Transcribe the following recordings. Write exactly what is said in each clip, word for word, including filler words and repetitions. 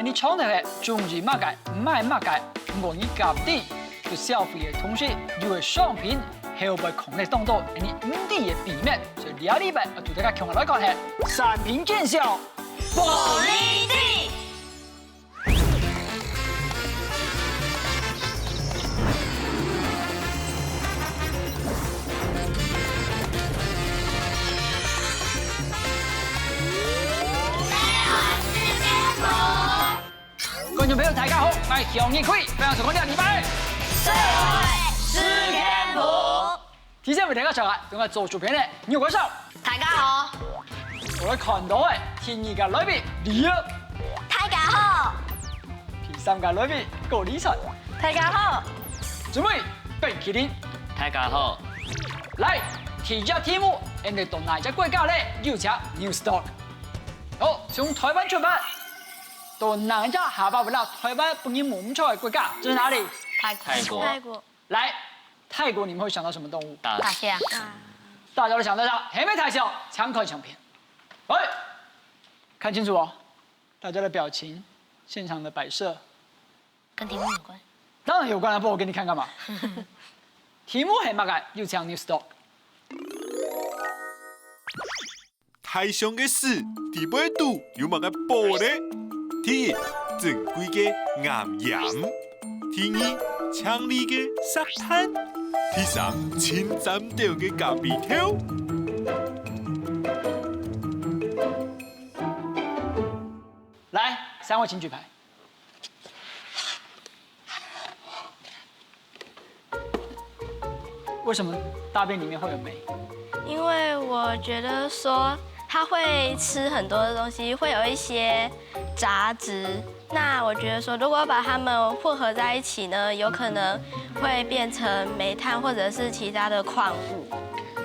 你常常係中意麼个、買麼个，毋過你家己對消費个同時，有个商品後背可能當多你毋知个秘密，所以這禮拜愛同大家共下來看係產品介紹。暴利店。 觀眾朋友，大家好，𠊎係楊一輝，歡迎收看這禮拜个社會事件簿。提前為大家紹介，同𠊎做主編个牛國少。大家好。𠊎看到个第二个來賓李玉。大家好。第三个來賓高麗山。大家好。最尾冰淇淋。大家好。來，第一題目，𠊎兜到哪一隻國家咧？有請News Talk。 好，從臺灣出發，到哪一隻下巴會落臺灣分人摸毋著个國家？這是哪裡？泰國。泰國。泰國。來，泰國你們會想到什麼動物？大大象。大家都想到大象，係毋係大象？請看相片。喂，看清楚哦，大家的表情，現場的擺設。跟題目有關。當然有關啊，不然我給你看幹嘛？題目係麼个？有請News Talk。 大象个屎裡背肚有麼个寶呢？第一，珍貴个岩鹽。第二，強力个石炭。第三，盡尖頂个咖啡豆。來，三位請舉牌。 為什麼大便裡面會有黴？因為我覺得說它會吃很多的東西，會有一些雜質。那我覺得說，如果把它們混合在一起呢，有可能會變成煤炭或者是其他的礦物。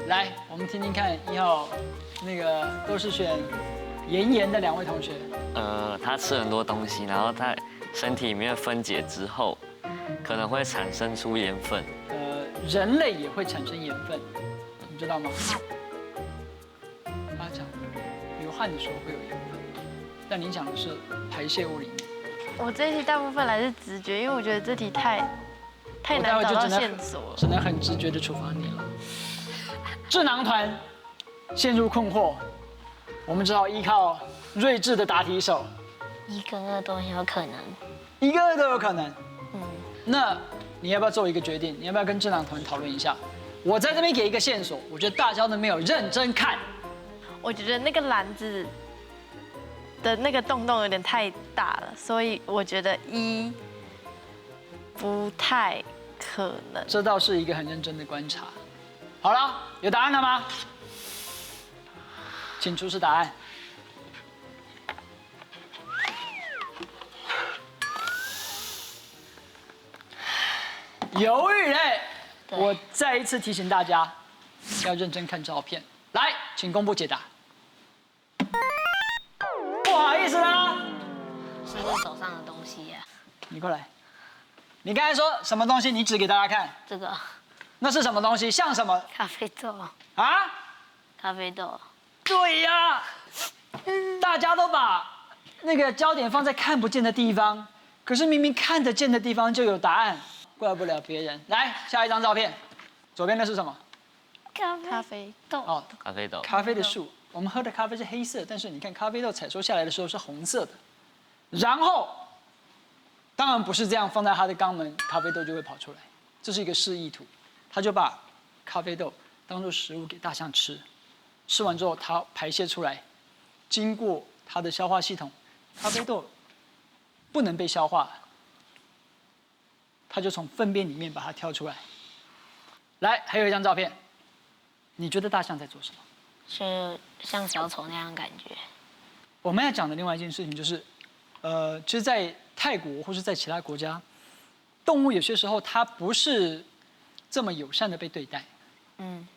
來，我們聽聽看一號那個都是選岩鹽的兩位同學。呃，他吃很多東西，然後在身體裡面分解之後，可能會產生出鹽分。呃，人類也會產生鹽分，你知道嗎？他講流汗的時候會有鹽分，但你講的是排泄物裡面。我這一題大部分來自直覺，因為我覺得這題太太難找到線索了。我待會就只能只能很直覺的處罰你了。智囊團陷入困惑，我們只好依靠睿智的答題手。一跟二都很有可能。一跟二都有可能。嗯。那你要不要做一個決定？你要不要跟智囊團討論一下？我在這邊給一個線索，我覺得大家都沒有認真看。我覺得那個籃子的那個洞洞有點太大了，所以我覺得一不太可能。這倒是一個很認真的觀察。好了，有答案了嗎？請出示答案。猶豫嘞，對。我再一次提醒大家，要認真看照片。來，請公布解答。不好意思啦，是不是手上的東西呀？你過來，你剛才說什麼東西？你指給大家看。這個。那是什麼東西？像什麼？咖啡豆。啊？咖啡豆。對呀，大家都把那個焦點放在看不見的地方，可是明明看得見的地方就有答案，怪不了別人。來，下一張照片，左邊那是什麼？咖啡豆。哦，咖啡豆。咖啡的樹，我們喝的咖啡是黑色，但是你看咖啡豆採收下來的時候是紅色的。然後，當然不是這樣放在它的肛門，咖啡豆就會跑出來，這是一個示意圖。他就把咖啡豆當作食物給大象吃，吃完之後它排泄出來，經過它的消化系統，咖啡豆不能被消化，它就從糞便裡面把它挑出來。來，還有一張照片，你覺得大象在做什麼？是像小丑那樣的感覺。我們要講的另外一件事情就是，呃，其實在泰國或是在其他國家，動物有些時候它不是這麼友善的被對待。嗯。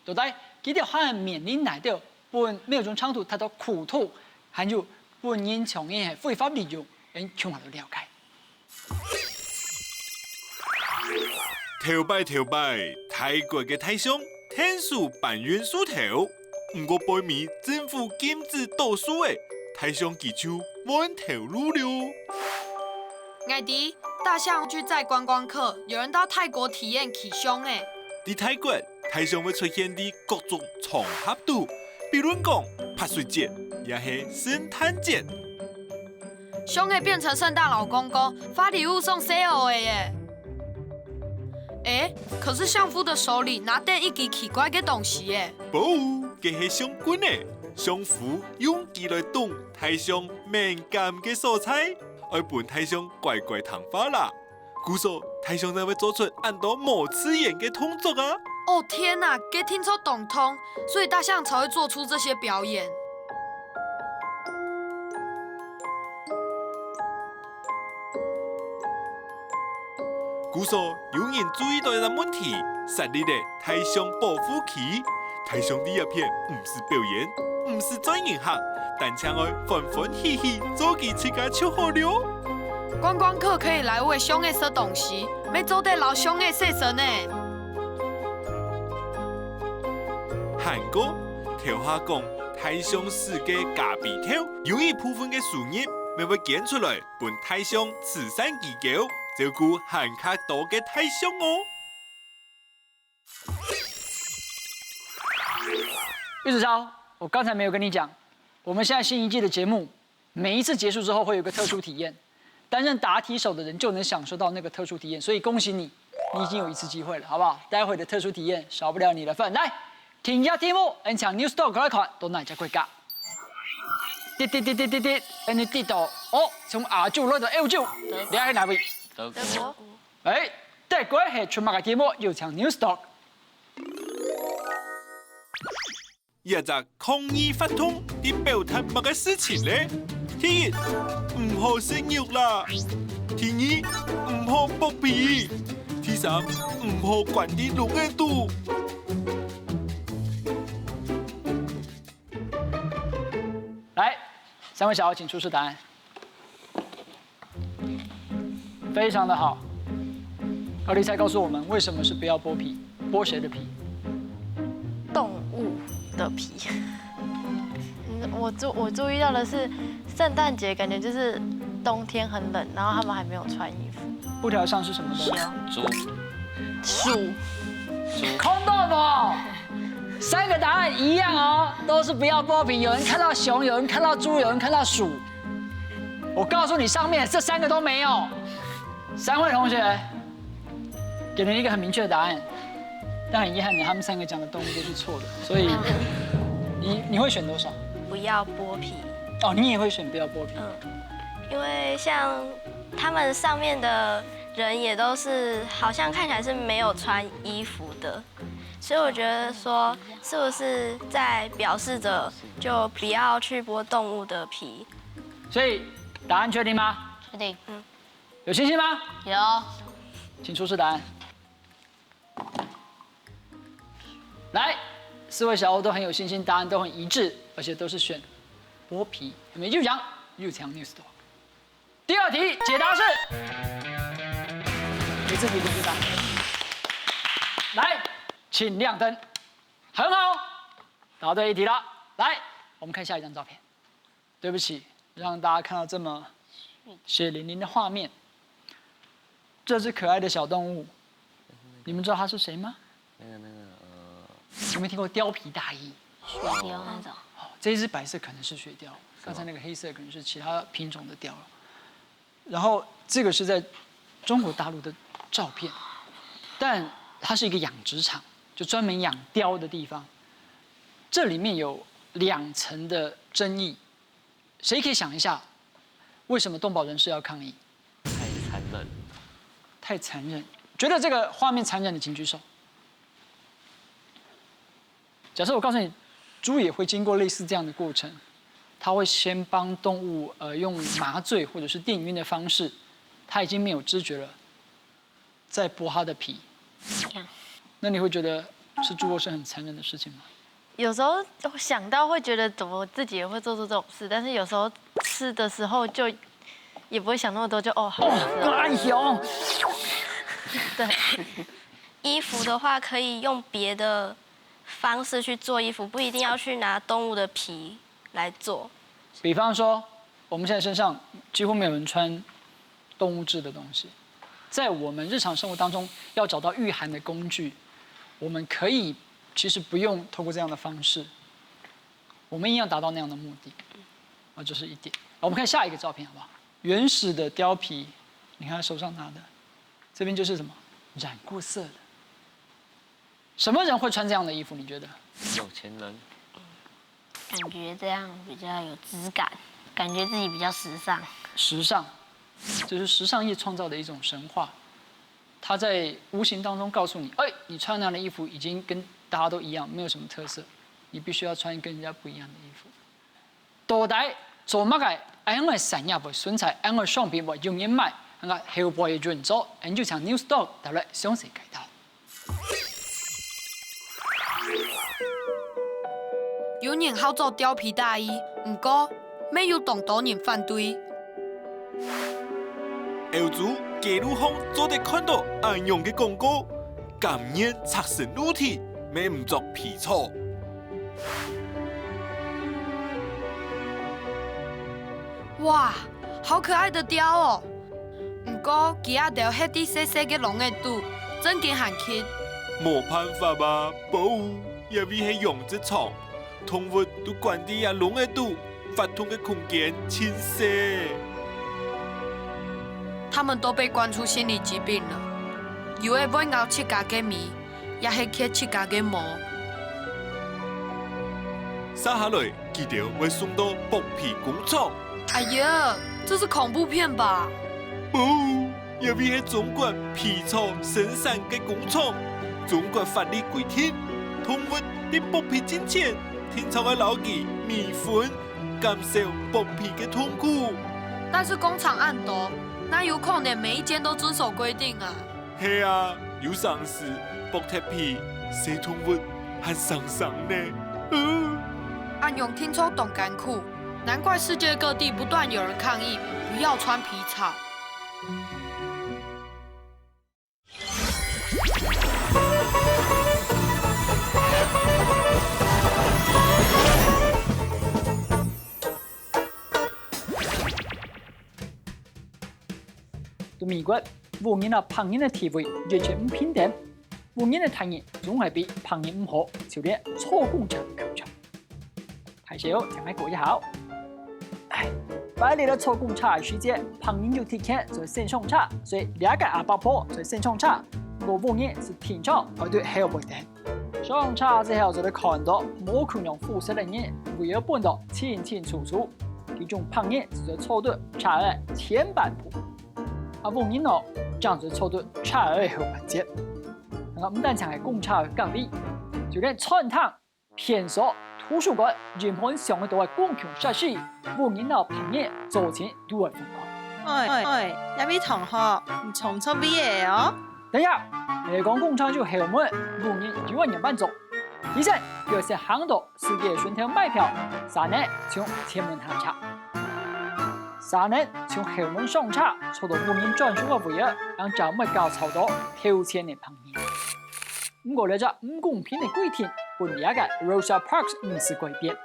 對不對？佢兜還面臨哪兜分某種程度它的苦痛，還有分人從一些非法利用，人從來都了解。 頭擺頭擺，泰國个大象𢯭手搬運樹頭，毋過背尾政府禁止倒樹仔，大象佢就滿頭路了。𠊎知，大象去載觀光客，有人到泰國體驗騎象仔。在泰國，大象會出現在各種場合肚，比如講潑水節，也係聖誕節。象仔變成聖誕老公公，發禮物送細仔仔耶。誒，可是象夫的手裡拿等一支奇怪的東西耶。啵，該係象棍仔，象夫用佢來擋大象敏感个所在，愛分大象乖乖聽話啦。故所，大象正會做出恁多無自然个動作啊！哦天哪，該聽著當痛，所以大象才會做出這些表演。 故所，有人注意到一個問題，設立了大象保護區。大象在這片毋使表演，毋使載人客，單淨愛歡歡喜喜做佢自家就好了。觀光客可以來餵象仔食東西，乜做得摎象仔洗身呢。還過，頭下講大象屎个咖啡豆，有一部分个收入乜會捐出來。 分大象慈善機構照顧還較多个大象哦。玉子超，我剛才沒有跟你講，我們現在新一季的節目，每一次結束之後會有一個特殊體驗，擔任答題手的人就能享受到那個特殊體驗，所以恭喜你，你已經有一次機會了，好不好？待會的特殊體驗少不了你的份。來， 第一題目，𫣆請News Talk來看，到哪隻國家？滴滴滴滴滴滴，𫣆滴到，哦，從亞洲來到歐洲，你係哪位？德國。誒，德國係出麼个題目？有請News Talk。這隻抗議活動在表達麼个事情呢？第一，毋好食肉啦。第二，毋好剝皮。第三，毋好關在籠仔肚。 來，三位小朋友，請出示答案。非常的好。高麗菜告訴我們，為什麼是不要剝皮？剝誰的皮？動物的皮。嗯，我注我注意到的是，圣诞节感觉就是冬天很冷，然后他们还没有穿衣服。布条上是什么呢？猪，鼠，看到吗？三个答案一样哦，都是不要剥皮。有人看到熊，有人看到猪，有人看到鼠。我告诉你，上面这三个都没有。三位同学，给了一个很明确的答案，但很遗憾的，他们三个讲的动物都是错的，所以你你会选多少？不要剥皮。哦，你也会选不要剥皮。嗯，因为像他们上面的人也都是好像看起来是没有穿衣服的，所以我觉得说是不是在表示着就不要去剥动物的皮？所以答案确定吗？确定？有信心吗？有。请出示答案。来，四位小伙都很有信心，答案都很一致，而且都是选剥皮。有没有？又强又强 News Talk。第二题解答是，你自己就知道。来，请亮灯。很好，答对一题了。来，我们看下一张照片。对不起，让大家看到这么血淋淋的画面。这只可爱的小动物，你们知道它是谁吗？那个那个呃，有没有听过貂皮大衣？雪貂那种。哦，这一只白色可能是雪貂，刚才那个黑色可能是其他品种的貂。然后这个是在中国大陆的照片，但它是一个养殖场，就专门养貂的地方。这里面有两层的争议，谁可以想一下，为什么动保人士要抗议？太残忍。太残忍，觉得这个画面残忍的请举手。假设我告诉你，猪也会经过类似这样的过程，它会先帮动物呃用麻醉或者是电晕的方式，它已经没有知觉了，再剥它的皮。那你会觉得吃猪肉是很残忍的事情吗？有时候想到会觉得怎么自己也会做出这种事，但是有时候吃的时候就也不会想那么多，就哦好。哦，暗熊。对，衣服的话可以用别的方式去做衣服，不一定要去拿动物的皮来做。比方说，我们现在身上几乎没有人穿动物质的东西，在我们日常生活当中要找到御寒的工具，我们可以其实不用透过这样的方式，我们一样达到那样的目的。啊，这是一点。我们看下一个照片好不好？原始的貂皮，你看他手上拿的，这边就是什么？染过色的。什么人会穿这样的衣服？你觉得？有钱人。感觉这样比较有质感，感觉自己比较时尚。时尚，就是时尚业创造的一种神话。它在无形当中告诉你，哎，你穿那样的衣服已经跟大家都一样，没有什么特色，你必须要穿跟人家不一样的衣服。到底做么个恁个产业会存在，恁个商品会有人买，恁个后背个运作，俺就请 News Talk 带来详细解答。有人好做貂皮大衣，毋過，乜有當多人反對。歐洲街路項做得看到恁樣个廣告，甘願赤身露體，乜毋著皮草。哇，好可愛的貂哦！毋過佢兜歇在細細个籠仔肚，正經還近。無辦法啊，保護也為係養殖場，動物都關在這籠仔肚，活動个空間盡細。他們都被關出心理疾病了，有个會咬自家个尾，也係剋自家个毛。續下來，佢兜會送到剝皮工廠。哎呀，這是恐怖片吧？不，這位係中國皮草生產个工廠。中國法律規定，動物在剝皮進前，定著愛摎佢未婚，感受剝皮个痛苦。但是工廠恁多，哪有可能每一間都遵守規定啊？係啊，有成時剝忒皮，細動物還生生呢。呃。恁樣聽著當艱苦，難怪世界各地不斷有人抗議不要穿皮草。 在美國，烏蠅摎白蠅个地位一直毋平等。烏蠅个大人總係比白蠅毋好，就連坐公車都較差。大小，請來過一下。哎，擺這个坐公車个時節，白蠅有特權就先上車，所以這个阿伯婆就先上車。毋過烏蠅係定著排在後背等。 上車之後就會看到無共樣膚色个人，位仔分到清清楚楚。其中白人就坐在車个前半部，啊烏蠅哦，正就坐在車个後半截。啊毋單淨係公車个隔離，就連餐廳、便所、圖書館，任何想得到个公共設施，烏蠅摎白人做陣都會分開。哎哎，這位同學，你坐錯位仔哦！ 等一下，你講公車就後門，烏蠅又愛仰般做？醫生，佢係行到司機个脣頭買票，續等從前門下車。續等從後門上車，坐到烏蠅專屬个位仔，正正毋會搞吵到頭前个白人。毋過這隻毋公平个規定，分這个Rosa Parks毋使改變。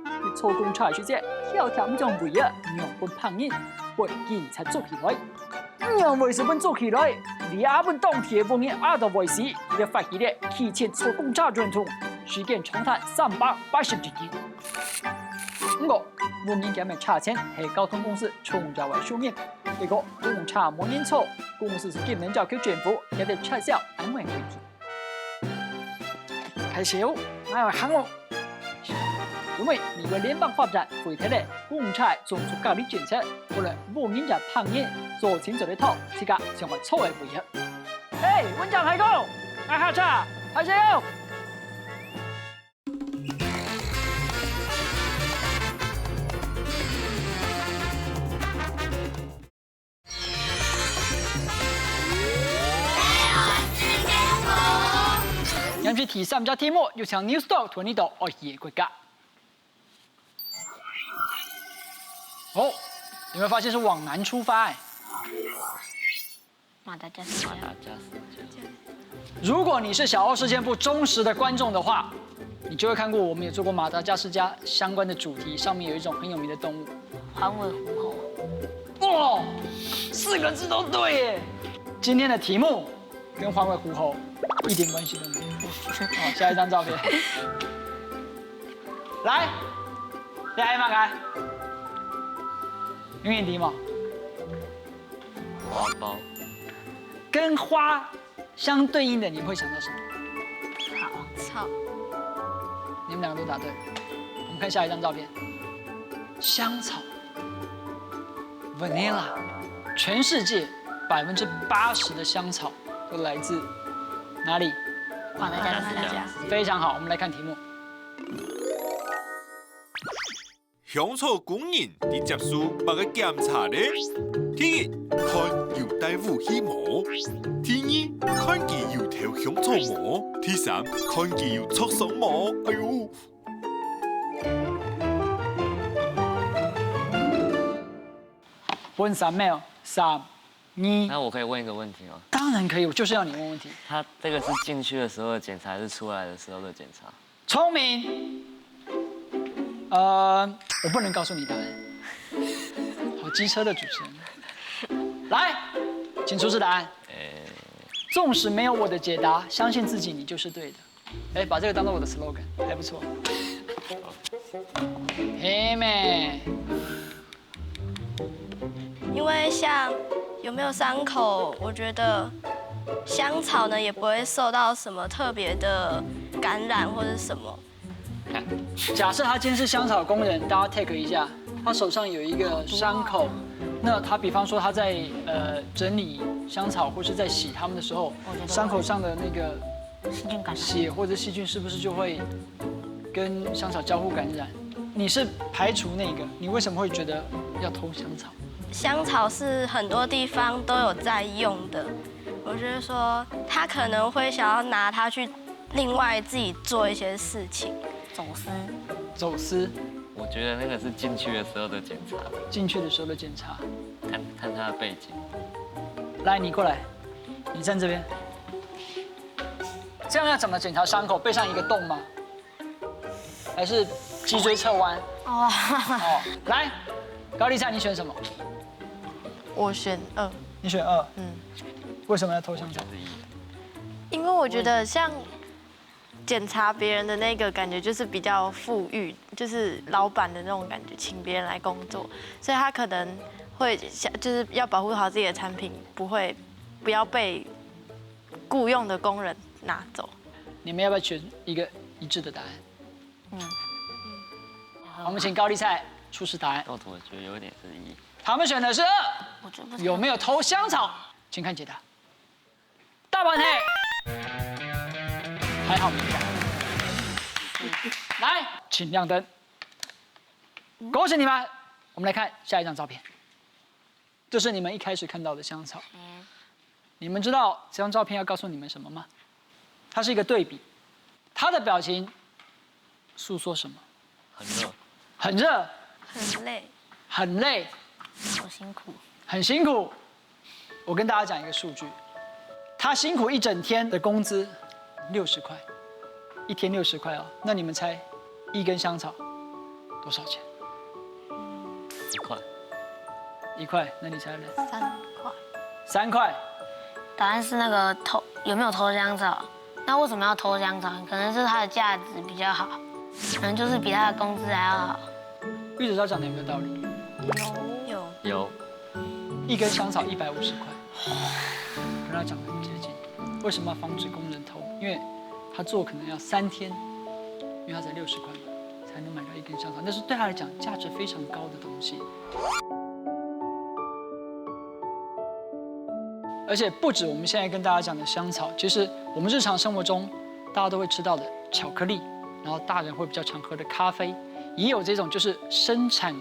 佢坐公車个時節，挑挑毋將位仔讓分白人，分警察捉起來。 仰會使分捉起來？這下分當地个烏蠅壓到會死，佢發起个提前坐公車運動，時間長達三百八十一日。毋過，烏蠅佢个車錢係交通公司長照个收入，結果公車無人坐，公司就緊摎要求政府，佢得撤銷恁樣个規定。 害羞，哪有行路？因為美國聯邦法院廢忒了公車種族隔離政策，無論烏蠅也白人，做親做得討，自家想愛坐个位仔。嘿，文章大哥，愛下車，害羞。 今日第三隻題目，有請News Talk同你到愛去个國家。哦，有沒有發現是往南出發？哎，马达加斯加。马达加斯加。如果你是小欧事件簿忠实的观众的话，你就会看过，我们有做过马达加斯加相关的主题，上面有一种很有名的动物。环尾狐猴。哇，四个字都对耶！今天的题目跟环尾狐猴一点关系都没有。好，下一张照片。来，你还蛮开。有点题目。花苞。跟花相对应的，你会想到什么？草。你们两个都答对了。我们看下一张照片，香草，vanilla，全世界百分之八十的香草都来自哪里？马达加斯加。非常好，我们来看题目。香草工人在接受八个检查呢？第一，看有带武器无？第二，看佢有偷香草无？第三，看佢有着伤无？哎呦！分三秒，三、二。那我可以问一个问题吗？当然可以，我就是要你问问题。他这个是进去的时候的检查，还是出来的时候的检查？聪明。呃，我不能告诉你答案。好机车的主持人。来，请出示答案。诶，纵使没有我的解答，相信自己，你就是对的。哎，把这个当做我的 slogan，还不错。嘿妹，因为像有没有伤口，我觉得香草呢也不会受到什么特别的感染或者什么。假设他今天是香草工人，大家 take 一下，他手上有一个伤口，那他比方说他在呃整理香草或是在洗它们的时候，伤口上的那个细菌感染。血或者细菌是不是就会跟香草交互感染？你是排除那个，你为什么会觉得要偷香草？香草是很多地方都有在用的，我觉得说他可能会想要拿它去另外自己做一些事情。走私。走私，我觉得那个是进去的时候的检查，进去的时候的检查。看看他的背景。来，你过来，你站这边。这样要怎么检查伤口？背上一个洞吗？还是脊椎侧弯？哦，来，高丽菜，你选什么？我选二。你选二。嗯，为什么要偷香草？因为我觉得像检查别人的那个感觉，就是比较富裕，就是老板的那种感觉，请别人来工作，所以他可能会想，就是要保护好自己的产品，不会不要被雇佣的工人拿走。你们要不要选一个一致的答案？嗯，好，我们请高丽菜出示答案。我怎么觉得有一点是一？他们选的是二，我觉得不是有没有偷香草？请看解答。大半黑，还好没有。来，请亮灯。恭喜你们！我们来看下一张照片，这是你们一开始看到的香草。你们知道这张照片要告诉你们什么吗？它是一个对比，它的表情诉说什么？很热。很热，很累。很累，好辛苦。很辛苦。我跟大家讲一个数据，他辛苦一整天的工资六十块，一天六十块哦。那你们猜，一根香草多少钱？一块。一块。那你猜呢？三块。三块。答案是那个偷有没有偷香草？那为什么要偷香草？可能是它的价值比较好，可能就是比他的工资还要好。玉子烧讲的有没有道理？有。有。一根香草一百五十块，跟他讲的很接近。为什么要防止工人偷？因为他做可能要三天，因为他才六十块嘛，才能买到一根香草，那是对他来讲价值非常高的东西。而且不止我们现在跟大家讲的香草，其实我们日常生活中大家都会吃到的巧克力，然后大人会比较常喝的咖啡，也有这种就是生产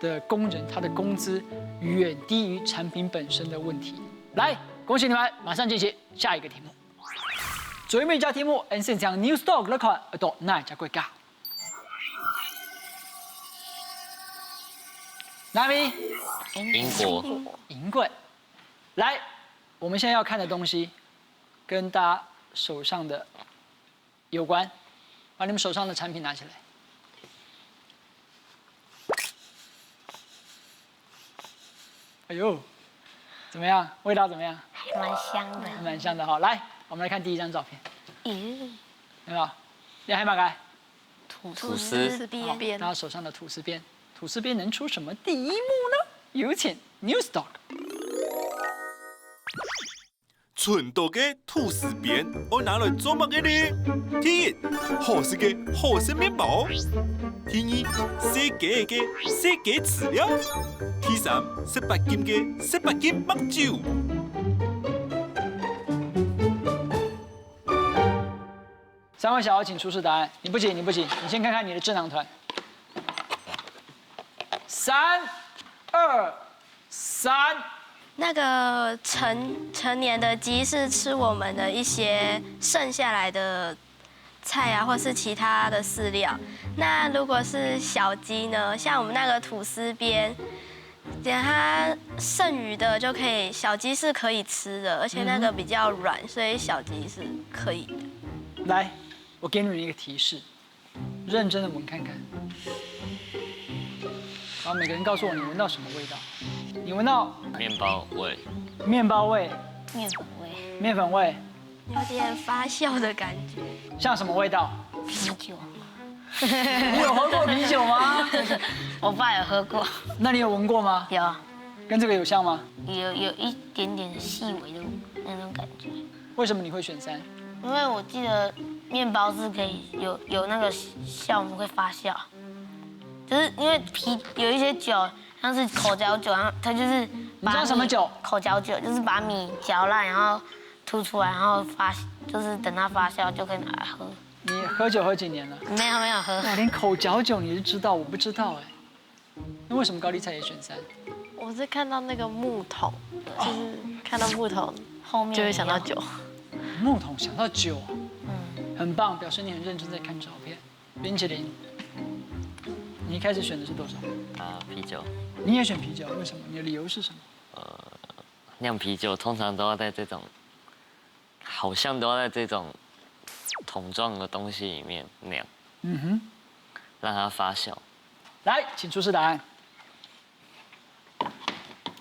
的工人他的工资远低于产品本身的问题。来，恭喜你们，马上进行下一个题目。最尾一个题目，俺先从 News Talk 来看，到哪一个国家？哪里？英国。英国。来，我们现在要看的东西，跟大家手上的有关。把你们手上的产品拿起来。哎呦，怎么样？味道怎么样？还蛮香的。还蛮香的哈。来，我们来看第一张照片，咦，有没有？你还蛮来？吐吐司司边大家手上的吐司边，吐司边能出什么第一幕呢？有请 News Dog。剩多个吐司边愛拿來做麼个呢？第一，好食个好食麵包。第二，細雞个細雞飼料。第三，十八禁个十八禁麥酒。三位小妖，请出示答案。你不急，你不急，你先看看你的智囊团。三、二、三。那个成成年的鸡是吃我们的一些剩下来的菜啊，或是其他的饲料。那如果是小鸡呢？像我们那个吐司边，等它剩余的就可以，小鸡是可以吃的，而且那个比较软，所以小鸡是可以的。来，我给你们一个提示，认真的闻看看。然后每个人告诉我你闻到什么味道？你闻到面包味，面包味、面粉味，面粉味，有点发酵的感觉。像什么味道？啤酒。你有喝过啤酒吗？我爸有喝过，那你有闻过吗？有跟这个有像吗？有有一点点细微的那种感觉，为什么你会选三？因为我记得面包是可以有有那个酵母会发酵，就是因为啤有一些酒，像是口嚼酒，然后它就是你知道什么酒？口嚼酒就是把米嚼烂，然后吐出来，然后发就是等它发酵就可以拿来喝。你喝酒喝几年了？没有没有喝，哇，连口嚼酒你都知道，我不知道哎。那为什么高丽菜也选三？我是看到那个木桶，就是看到木桶后面就会想到酒。木桶想到酒，嗯，很棒，表示你很认真在看照片。冰淇淋，你一开始选的是多少？啊，啤酒。你也选啤酒，为什么？你的理由是什么？酿啤酒通常都要在这种，好像都要在这种桶状的东西里面酿，嗯哼，让它发酵。来，请出示答案。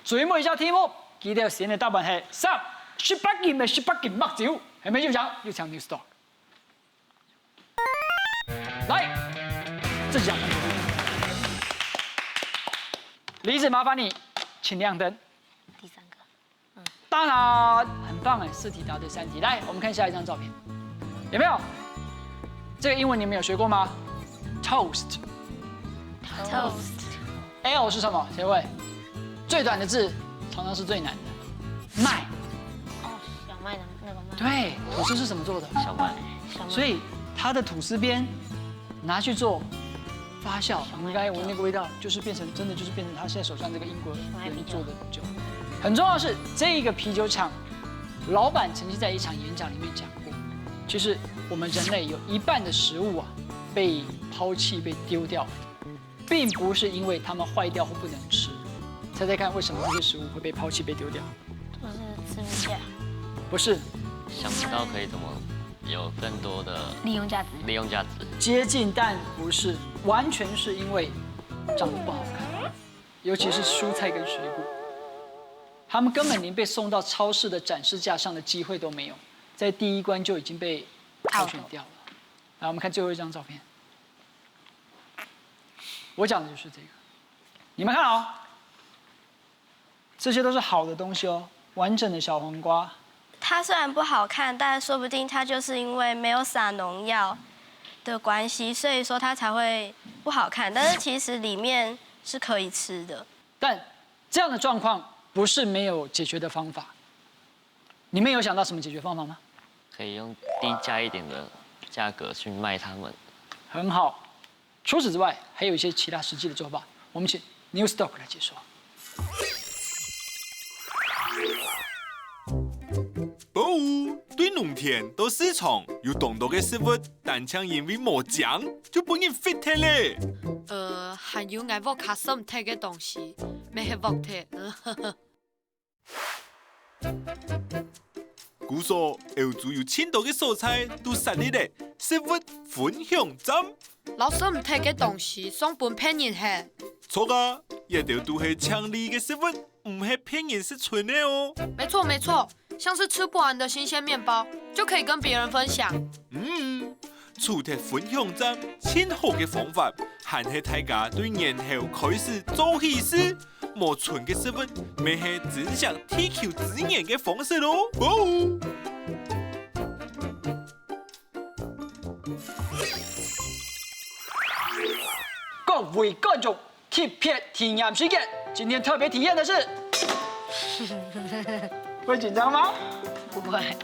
最尾一道题目，記得選个答案係三，十八禁个十八禁麥酒，係咪有獎？有請News Dog。来，這獎。李子，麻烦你，请亮灯。第三个。当然，很棒哎，四题答对三题。来，我们看下一张照片，有没有？这个英文你们有学过吗？Toast。 Toast。 L 是什么？谁会？最短的字常常是最难的。麦。哦，小麦的那个麦。对，吐司是什么做的？小麦。小麦。所以它的吐司边拿去做发酵，你刚才闻那个味道，就是变成真的就是变成他现在手上这个英国人做的酒。很重要的是，这个啤酒厂老板曾经在一场演讲里面讲过，就是我们人类有一半的食物啊被抛弃、被丢掉，并不是因为它们坏掉或不能吃。猜猜看，为什么这些食物会被抛弃、被丢掉？就是吃不下。不是，想不到可以怎么有更多的利用价值。利用价值。接近，但不是，完全是因为长得不好看，尤其是蔬菜跟水果，他们根本连被送到超市的展示架上的机会都没有，在第一关就已经被挑选掉了。来，我们看最后一张照片。我讲的就是这个，你们看哦，这些都是好的东西哦，完整的小黄瓜，它虽然不好看，但说不定它就是因为没有撒农药的关系，所以说它才会不好看。但是其实里面是可以吃的。但这样的状况不是没有解决的方法。你们有想到什么解决方法吗？可以用低价一点的价格去卖它们。很好。除此之外，还有一些其他实际的做法，我们请News Dog 来解说。哦，對農田到市場有當多个食物，單淨因為無靚，就分人fit忒咧。呃，還有𠊎屋下捨忒个東西，乜係屋忒。故所歐洲有盡多个所在都設立了食物分享站。老師毋忒个東西送分別人係？著啊，這兜都係淨利个食物，毋係別人食賰个哦。沒錯沒錯，像是吃不完的新鮮麵包，就可以跟別人分享。嗯，除忒分享站盡好个方法，還係大家對源頭開始做起事，無賰个食物，乜係珍惜地球資源个方式咯。哦！各位觀眾，特別體驗時間，今天特別體驗的是，會緊張嗎？不會。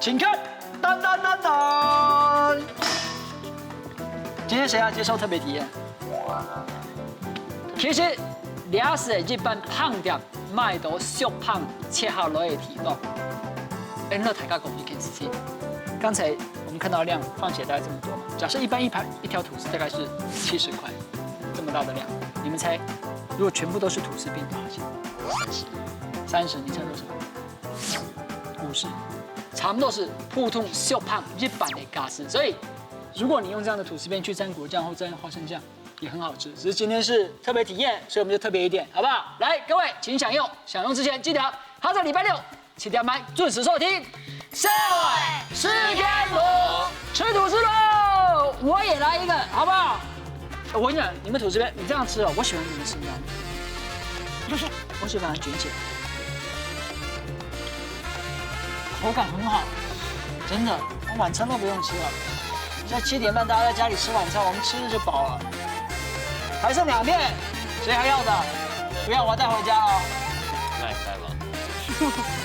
請看，當當當當。今天誰要接受特別體驗？其實，這係一般飯店買到熟飯切下來个地方。哎，那大家講一件事情，剛才我們看到的量放起來大概這麼多嘛，假設一般一盤一條吐司大概是七十塊，這麼大的量，你們猜，如果全部都是吐司片多少錢？三十，你猜多少？五十，差不多是普通熟飯一半的價錢。所以，如果你用這樣的吐司片去蘸果醬或蘸花生醬，也很好吃。只是今天是特別體驗，所以我們就特別一點，好不好？來，各位，請享用。享用之前記得，下個禮拜六七點半準時收聽。社會時間無，吃吐司咯！我也來一個，好不好？我跟你講，你們吐司片，你這樣吃哦，我喜歡你們吃那樣。我喜歡捲起來，口感很好，真的，我晚餐都不用吃了。現在七點半大家在家裡吃晚餐，我們吃了就飽了。還剩兩片，誰還要的？不要，我要帶回家哦。那你帶吧。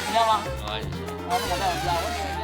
你要嗎？沒關係。好，那我帶回家。我